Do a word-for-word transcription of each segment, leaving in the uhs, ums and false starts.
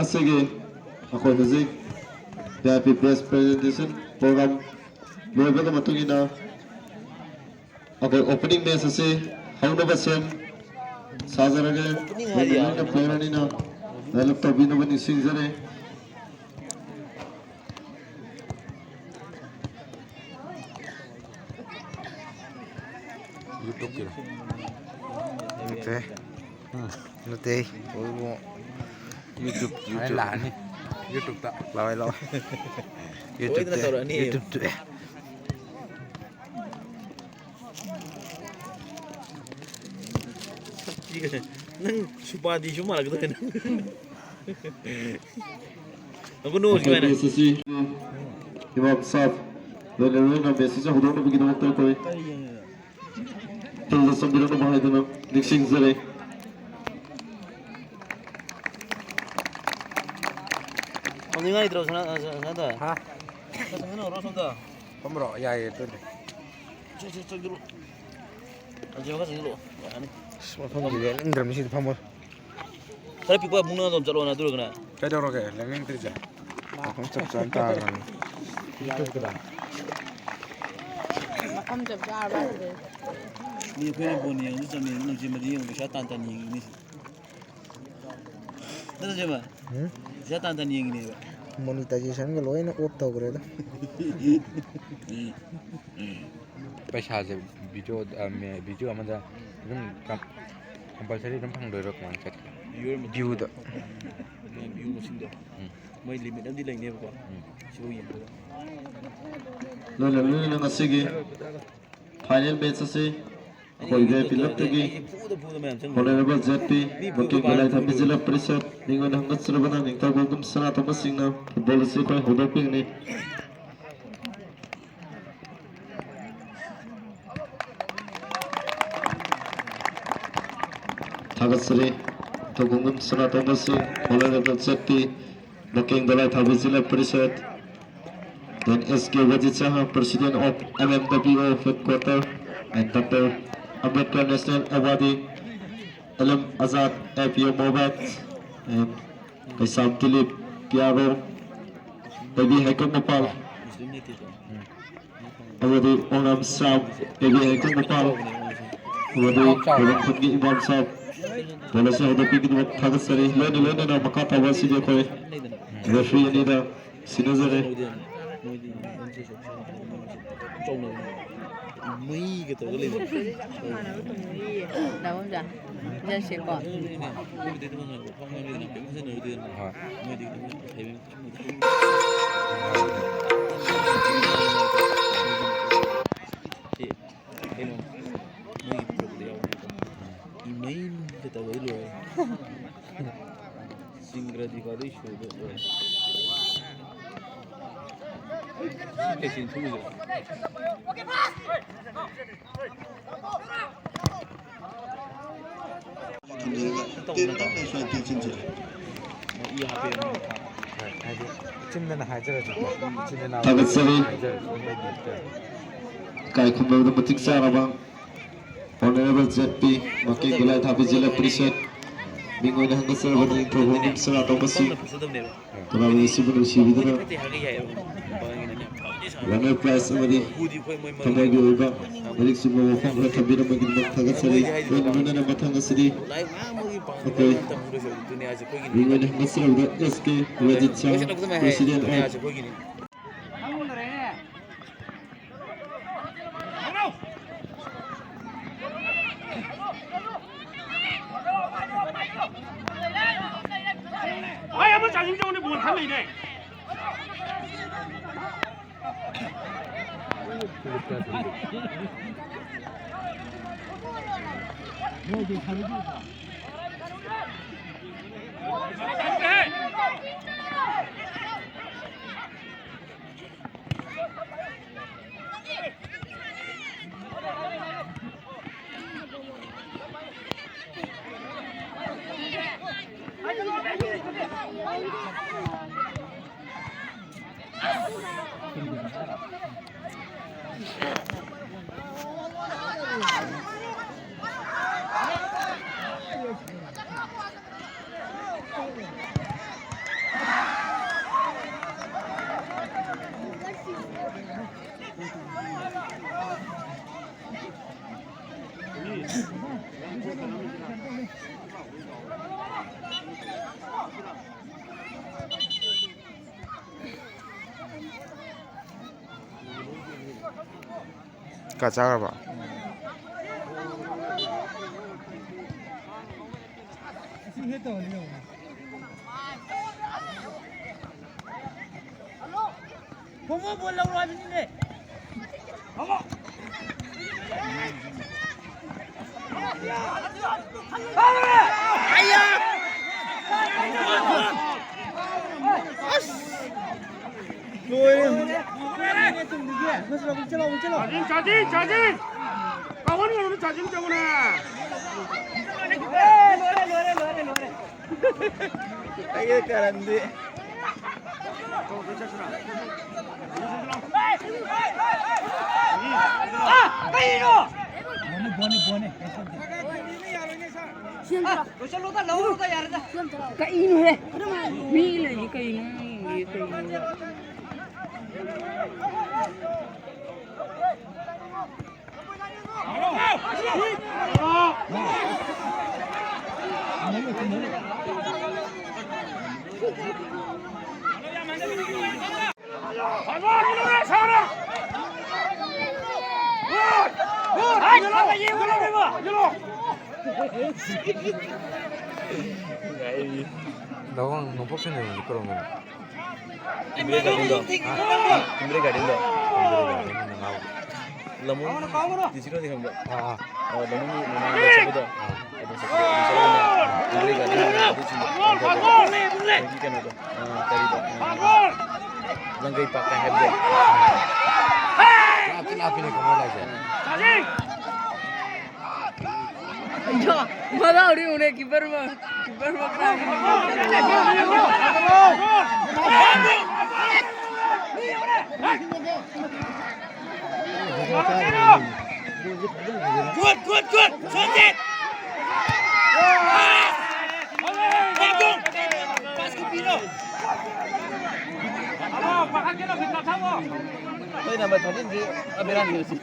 ꯑꯁꯤꯒꯤ ꯑꯩꯈꯣꯏ ꯍꯧꯖꯤꯛ V I P best presentation program ꯂꯣꯏꯕꯒ ꯃꯇꯨꯡ ꯏꯟꯅ ꯑꯩꯈꯣꯏ opening match ꯑꯁꯤ ꯍꯧꯅꯕ ꯁꯦꯝ ꯁꯥꯖꯔꯒꯦ꯫ Opening ꯍꯥꯏꯗꯤ ꯂꯣꯏꯅ ꯌꯥꯔꯦ꯫ Player ꯑꯅꯤꯅ line up ꯇꯧꯕꯤꯅꯕ ꯅꯤꯡꯁꯤꯡꯖꯔꯤ꯫ YouTube ꯀꯤꯔꯣ? ꯅꯠꯇꯦ꯫ ꯎꯝ꯫ ꯅꯠꯇꯦ꯫ ꯑꯣꯏꯕꯨ꯫ YouTube, ꯑꯩ YouTube꯫ ꯂꯥꯛꯑꯅꯤ꯫ YouTube ꯇ꯫ ꯂꯥꯛꯑꯣꯏ, ꯂꯥꯛꯑꯣꯏ꯫ YouTube ꯁꯣꯏꯗꯅ ꯇ꯫ ꯇꯧꯔꯛꯑꯅꯤ꯫ YouTube ꯇ꯫ ꯅꯪ ꯁꯨꯄꯥꯗꯤꯁꯨ ꯃꯥꯜꯂꯛꯀꯗꯧꯔꯦ ꯅꯪ꯫ ꯅꯪ ꯀꯣ ꯅꯣꯛꯑꯁꯤ ꯀꯥꯏꯅ꯫ Message ꯑꯁꯤ ꯏꯃꯥꯝ ꯁꯥꯕ ꯂꯣꯏꯅ ꯂꯣꯏꯅ message ꯍꯧꯗꯣꯛꯅꯕꯒꯤꯗꯃꯛꯇ ꯑꯩꯈꯣꯏ ꯐꯤꯜꯗ ꯆꯪꯕꯤꯔꯛꯅꯕ ꯍꯥꯏꯗꯨꯅ ꯅꯤꯡꯁꯤꯡꯖꯔꯤ꯫ ꯐꯝꯅꯤꯡꯉꯥꯏ ꯂꯩꯇ꯭ꯔꯣ, ꯁꯅꯥ-, ꯁꯅꯥ-, ꯁꯅꯥꯇꯣꯟ? ꯍꯥ? ꯆꯪꯁꯤꯟꯅꯔꯣ ꯁꯣꯝꯗ꯫ ꯐꯝꯕ꯭ꯔꯣ? ꯌꯥꯏꯌꯦ, ꯑꯗꯨꯗꯤ꯫ ꯆꯪ-, ꯆꯪ-, ꯆꯪꯁꯤꯜꯂꯣ꯫ ꯑꯗꯨ ꯈꯔ ꯆꯪꯁꯤꯜꯂꯣ꯫ ꯌꯥꯔꯅꯤ꯫ ꯑꯁ, ꯃꯐꯝꯁꯤ ꯂꯦꯡꯅꯤꯡꯗ꯭ꯔꯕꯅꯤ ꯁꯤꯗꯤ ꯐꯝꯕ꯫ ꯈꯔ ꯄꯤꯛꯄ ꯏꯕꯨꯡꯅ ꯑꯗꯨꯝ ꯆꯠꯂꯣꯅ ꯑꯗꯨ ꯑꯣꯏꯔꯒꯅ꯫ ꯀꯩꯗꯧꯔꯒꯦ? ꯂꯦꯡꯅꯤꯡꯗ꯭ꯔꯤꯁꯦ? ꯃꯐꯝ ꯆꯞ ꯆꯥꯅ ꯇꯥꯔꯕꯅꯤ꯫ ꯃꯐꯝ ꯆꯞ ꯆꯥꯔꯕ ꯍꯥꯏꯁꯤꯗꯤ꯫ ꯃꯤ ꯑꯩꯈꯣꯏꯅ ꯕꯣꯜ ꯌꯦꯡꯉꯁꯨ ꯆꯝꯅ ꯌꯦꯡꯉꯁꯨ ꯅꯨꯡꯁꯤꯃꯗꯤ ꯌꯦꯡꯉꯨ, ꯄꯩꯁꯥ ꯇꯥꯟ ꯇꯥꯟ ꯌꯦꯡꯉꯤꯅꯤ꯫ ꯅꯠꯇ꯭ꯔꯣ, ꯖꯦꯃ? ꯎꯝ? ꯄꯩꯁꯥ ꯇꯥꯟ ꯇꯥꯟ ꯌꯦꯡꯉꯤꯅꯦꯕ꯫ Monetization ꯒ ꯂꯣꯏꯅ off ꯇꯧꯈ꯭ꯔꯦꯗ꯫ ꯄꯩꯁꯥꯁꯦ video, ꯑ, ꯃꯦ-, video ꯑꯃꯗ ꯑꯗꯨꯝ ꯀꯝ-, compulsory ꯑꯗꯨꯝ ꯐꯪꯗꯣꯏꯔꯣ? ꯀꯃꯥꯏꯅ ꯆꯠꯀꯦ? Viewer ꯃꯁꯤꯡꯗꯣ꯫ View ꯗ꯫ ꯎꯝ, view ꯃꯁꯤꯡꯗꯣ꯫ ꯎꯝ꯫ ꯃꯣꯏ limit ꯑꯃꯗꯤ ꯂꯩꯅꯦꯕꯀꯣ꯫ ꯎꯝ꯫ ꯁꯤꯕꯨ ꯌꯦꯡꯕꯗ꯫ ꯂꯣꯏꯅ ꯂꯣꯏꯅꯅ ꯉꯁꯤꯒꯤ final match ꯑꯁꯤ ꯑꯩꯈꯣꯏ V I P ꯂꯞꯇꯒꯤ ꯑꯩꯁꯦ ꯐꯨꯗ ꯐꯨꯗ ꯃꯌꯥꯝ ꯆꯪꯈ꯭ꯔꯦ꯫ Honorable Z P, ꯃꯤ ꯐꯨꯗ ꯃꯇꯦꯡ ꯄꯥꯏꯔ ꯈꯨꯂꯥꯏ ꯊꯥꯕꯤ ꯐꯨꯗ꯫ ꯖꯤꯂꯥ ꯄꯔꯤꯁꯠ ꯃꯤꯉꯣꯟꯗ ꯍꯪꯒꯠꯆꯔꯕꯅ ꯅꯤꯡꯊꯧ ꯈꯣꯡꯒꯨꯝ ꯁꯅꯥꯇꯣꯝꯕꯁꯤꯡꯅ football ꯑꯁꯤ ꯑꯩꯈꯣꯏ ꯍꯧꯗꯣꯛꯄꯤꯒꯅꯤ꯫ ꯊꯥꯒꯠꯆꯔꯤ꯫ ꯅꯤꯡꯊꯧ ꯈꯣꯡꯒꯨꯝ ꯁꯅꯥꯇꯣꯝꯕꯁꯤꯡ, Honorable Z P, ꯃꯀꯦꯡ ꯗꯣꯂꯥꯏ ꯊꯥꯕꯤ ꯖꯤꯂꯥ parishad, then S K Wajid Saha, President of M M W O Headquarter, and Doctor Ambedkar National Awardee, Alam Azad, A P O Mobile, and ꯀꯩꯁꯥꯝ ꯇꯤꯂꯤꯞ, ꯄꯤꯌꯥꯔꯣ, ꯂꯩꯕꯤ ꯍꯩꯀꯣꯛ ꯃꯄꯥꯜ, ꯑꯃꯗꯤ ꯑꯣꯉꯝ ꯁ꯭ꯔꯥꯝ, ꯂꯩꯕꯤ ꯍꯩꯀꯣꯛ ꯃꯄꯥꯜ, ꯑꯃꯗꯤ ꯈꯨꯕꯝ ꯈꯨꯟꯒꯤ ꯏꯃꯥꯝ ꯁꯥꯍꯦꯕ, ꯕꯣꯜ ꯑꯁꯤ ꯍꯧꯗꯣꯛꯄꯤꯈꯤꯕ ꯊꯥꯒꯠꯆꯔꯤ꯫ ꯂꯣꯏꯅ ꯂꯣꯏꯅꯅ ꯃꯈꯥ ꯇꯥꯕ ꯑꯁꯤꯗꯤ ꯑꯩꯈꯣꯏ ꯔꯦꯐ꯭ꯔꯤ ꯑꯅꯤꯗ ꯁꯤꯟꯅꯖꯔꯦ꯫ ꯃꯩꯒ ꯇꯧꯔꯒ ꯂꯩꯕ꯫ ꯗꯥꯕꯣꯝꯆꯥ, ꯏꯟꯖꯥꯡ ꯁꯦꯝꯃꯣ꯫ ꯍꯣꯏ꯫ ꯀꯩꯅꯣ, ꯃꯣꯏꯒꯤ ꯄꯨꯔꯛꯄꯗ ꯌꯥꯎꯕꯅꯦꯀꯣ꯫ ꯏꯃꯩꯒ ꯇꯧꯔꯒ ꯂꯣꯏꯔꯦ꯫ ꯆꯤꯡꯒ꯭ꯔꯗꯤ ꯐꯗꯣꯏ ꯁꯣꯏꯗꯣ ꯂꯣꯏꯔꯦ꯫ ꯁꯤ ꯀꯩꯁꯤꯅ ꯊꯣꯛꯏꯁꯦ? ꯊꯝꯖꯔꯒ ꯇꯦꯟꯇꯛꯅ ꯁ꯭ꯋꯥꯏ ꯇꯦꯟꯁꯤꯟꯖꯔꯦ꯫ ꯍꯣꯏ, ꯍꯥꯏꯗꯤ ꯏꯆꯤꯟꯗꯅ ꯍꯥꯏꯖꯔꯁꯨꯀꯣ, ꯏꯆꯤꯟ ꯏꯅꯥꯎ ꯊꯥꯒꯠꯆꯔꯤ꯫ ꯍꯥꯏꯖꯔꯁꯨ ꯃꯣꯏꯗꯤ ꯏꯀꯥꯏ ꯈꯨꯝꯅꯕꯗ ꯃꯇꯤꯛ ꯆꯥꯔꯕ Honorable Z P, ꯃꯀꯦꯛ ꯒꯣꯂꯥꯏ ꯊꯥꯕꯤ ꯖꯤꯂꯥ ꯄꯔꯤꯁꯠ, ꯃꯤꯡ ꯑꯣꯏꯅ ꯍꯪꯒꯠꯆꯔꯕ ꯅꯤꯡꯊꯧ ꯍꯣꯡꯉꯤꯕ ꯁꯅꯥꯇꯣꯝꯕ ꯁꯤꯡ, ꯇꯣꯉꯥꯟꯕ ꯉꯁꯤꯕꯨ ꯅꯨꯡꯁꯤꯕꯤꯗꯨꯅ runner prize ꯑꯃꯗꯤ ꯊꯃꯣꯏꯒꯤ ꯑꯣꯏꯕ ꯂꯥꯏꯔꯤꯛ ꯆꯨꯝꯕ ꯋꯥꯐꯝ ꯈꯔ ꯊꯝꯕꯤꯔꯝꯕꯒꯤꯗꯃꯛ ꯊꯥꯒꯠꯆꯔꯤ꯫ ꯂꯣꯏꯅ ꯂꯣꯏꯅꯅ ꯃꯊꯪ ꯑꯁꯤꯗꯤ ꯑꯩꯈꯣꯏ ꯃꯤꯡ ꯑꯣꯏꯅ ꯍꯪꯒꯠꯆꯔꯕꯗ S K ꯔꯖꯤꯠ Shah, President of ꯚꯥꯏ, ꯑꯃ ꯆꯥꯁꯤꯟ ꯆꯧꯅꯦ, ꯕꯣꯜ ꯈꯟ ꯂꯩꯅꯦ꯫ ꯀ ꯆꯥꯈ꯭ꯔꯕ? ꯈꯣꯡꯎꯞ ꯕꯣꯜ ꯂꯧꯔꯣ ꯍꯥꯏꯕꯅꯤꯅꯦ꯫ ꯑꯁ! ꯂꯣꯏꯔꯦ꯫ ꯆꯠꯂꯣ, ꯆꯠꯂꯣ, ꯆꯠꯂꯣ꯫ ꯆꯥꯖꯤꯟ, ꯆꯥꯖꯤꯟ, ꯆꯥꯖꯤꯟ! ꯀꯥꯎꯍꯟꯒꯅꯨ, ꯆꯥꯖꯤꯟ ꯆꯪꯉꯨꯅꯦ꯫ ꯑꯩꯒꯤ ꯀꯔꯟꯗꯤ꯫ ꯀꯩꯅꯣ? ꯕꯣꯅꯤ, ꯕꯣꯅꯤ, ꯕꯣꯅꯤ꯫ ꯂꯣꯏꯁꯜꯂꯨꯗ, ꯂꯧꯔꯨꯗ, ꯌꯥꯔꯦꯗ꯫ ꯀꯩꯅꯣꯍꯦ? ꯃꯤ ꯂꯩꯔꯤ ꯀꯩꯅꯣ? ꯃꯤ ꯂꯩꯔꯤ ꯀꯩꯅꯣ? ꯅꯋꯥꯡ ꯅꯣꯡꯄꯣꯛ ꯁꯟꯖꯦꯟꯕꯗꯤ ꯀꯔꯣꯝꯗꯅꯣ? ꯀꯨꯝꯕ꯭ꯔꯩ ꯒꯥꯔꯗꯦꯟꯗꯣ꯫ ꯍꯥ? ꯀꯨꯝꯕ꯭ꯔꯩ ꯒꯥꯔꯗꯦꯟꯗꯣ꯫ ꯀꯨꯝꯕ꯭ꯔꯩ ꯒꯥꯔꯗꯦꯟꯗ ꯉꯥꯎ꯫ ꯂꯃꯣꯡ ꯇꯤ ꯁꯤ ꯔꯣꯗꯤ ꯈꯪꯕ꯭ꯔꯥ? ꯑꯥ, ꯑꯥ꯫ ꯑꯣ, ꯂꯃꯣꯡꯒꯤ ꯃꯃꯥꯡꯗ ꯆꯠꯄꯗꯣ꯫ ꯑꯗꯨ ꯆꯠꯄꯗꯣ꯫ ꯑꯗꯨ ꯆꯠꯂꯒꯅꯦ ꯀꯨꯝꯕ꯭ꯔꯩ ꯒꯥꯔꯗꯦꯟ ꯑꯗꯨ ꯆꯤꯡꯕ꯫ ꯃꯣꯏꯒꯤ ꯀꯩꯅꯣꯗꯣ꯫ ꯑ, ꯀꯔꯤꯕ? ꯑ, ꯂꯪꯒꯩ ꯄꯥꯠꯀ ꯍꯥꯏꯕꯗꯣ꯫ ꯂꯥꯞꯇꯤ ꯂꯥꯞꯄꯤꯅꯦꯀꯣ ꯃꯣꯏ ꯂꯥꯛꯏꯁꯦ꯫ ꯃꯗꯥꯎꯗꯤ ꯎꯅꯦ, ꯀꯤꯄꯔ ꯃ-, ꯀꯤꯄꯔ ꯃ-, ꯒꯨꯗ, ꯒꯨꯗ, ꯒꯨꯗ! ꯁꯣꯟꯖꯦ! ꯄꯥꯁ ꯄꯤꯔꯣ! ꯑꯩꯈꯣꯏ ꯅꯝꯕꯔ ꯊꯥꯔꯇꯤꯟꯁꯤ ꯑꯕꯦꯔꯥꯅꯤ ꯉꯁꯤ꯫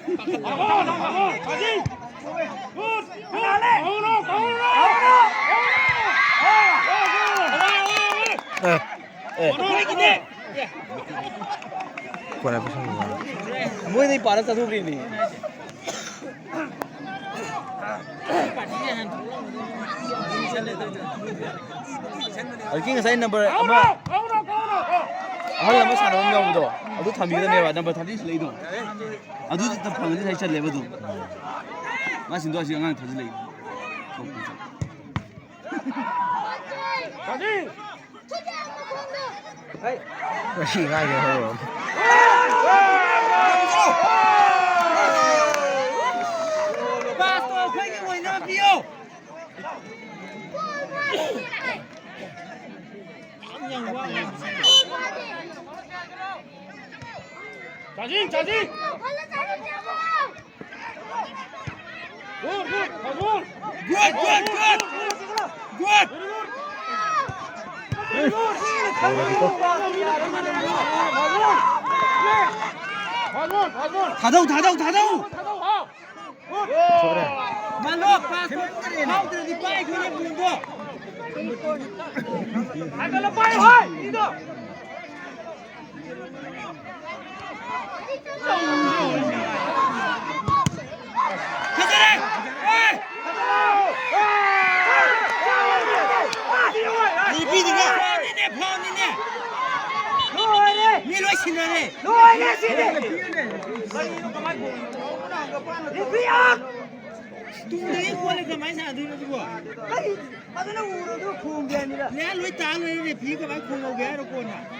ꯑꯦ꯫ ꯑꯦ꯫ ꯀꯣꯟꯅ ꯄꯩꯁꯥ ꯂꯧꯔꯣ꯫ ꯃꯣꯏꯗꯩ ꯄꯥꯔ ꯆꯠꯊꯣꯛꯈ꯭ꯔꯤꯅꯦ꯫ ꯍꯧꯖꯤꯛꯀꯤ ꯉꯁꯥꯏ ꯅꯝꯕꯔ ꯑꯃ, ꯑꯍꯜ ꯑꯃ ꯁꯥꯟꯅꯕ ꯑꯃ ꯌꯥꯎꯕꯗꯣ, ꯑꯗꯨ ꯊꯝꯕꯤꯒꯗꯕꯅꯦꯕ, ꯅꯝꯕꯔ ꯊꯥꯔꯇꯤ ꯁꯤꯜꯂꯛꯏꯗꯣ꯫ ꯑꯗꯨꯗ ꯐꯪꯉꯗꯤ ꯉꯁꯥꯏ ꯆꯜꯂꯦꯕ ꯑꯗꯨꯝ꯫ ꯃꯥ ꯁꯤꯟꯗꯣꯛꯑꯁꯤ, ꯑꯉꯥꯡ ꯊꯥꯖꯤꯜꯂꯛꯏ꯫ ꯃꯁꯤ ꯑꯉꯥꯡꯁꯦ ꯃꯔꯣꯜ ꯑꯃ꯫ ꯄꯥꯁꯇꯣ ꯑꯩꯈꯣꯏꯒꯤ ꯑꯣꯏꯅꯕ ꯄꯤꯌꯣ꯫ ꯆꯥꯁꯤꯟ, ꯆꯥꯁꯤꯟ꯫ Good, good, good. Good. ꯊꯥꯗꯧ, ꯊꯥꯗꯧ, ꯊꯥꯗꯧ꯫ ꯊꯣꯛꯑꯦ꯫ ꯃꯥꯂꯣ, pass ꯐꯥꯎꯗ꯭ꯔꯗꯤ ꯄꯥꯏꯈꯣꯅꯦ ꯕꯣꯜꯗꯣ꯫ ꯍꯥꯏꯒꯠꯂ ꯄꯥꯏꯌꯨ ꯍꯣꯏ, ꯃꯤꯗꯣ꯫ ꯐꯖꯔꯦ! ꯑꯦ! ꯅꯨꯄꯤꯗꯨꯅ ꯐꯥꯎꯅꯤꯅꯦ, ꯐꯥꯎꯅꯤꯅꯦ! ꯃꯤ ꯂꯣꯏ ꯁꯤꯟꯅꯔꯦ! ꯇꯨꯡꯗꯒꯤ ꯀꯣꯜꯂꯦ ꯀꯃꯥꯏꯅ ꯁꯥꯟꯅꯗꯣꯏꯅꯣ ꯑꯗꯨꯕꯣ? ꯐꯖꯅ ꯎꯔꯣ, ꯑꯗꯨꯒ ꯈꯣꯡꯒꯦ ꯍꯥꯏꯅꯤꯗ꯫ ꯂꯣꯏ ꯇꯥ ꯂꯣꯏꯔꯦ, ꯔꯦꯐ꯭ꯔꯤ ꯀꯃꯥꯏꯅ ꯈꯣꯡꯍꯧꯒꯦ ꯍꯥꯏꯔꯣ ꯀꯣꯟꯅ?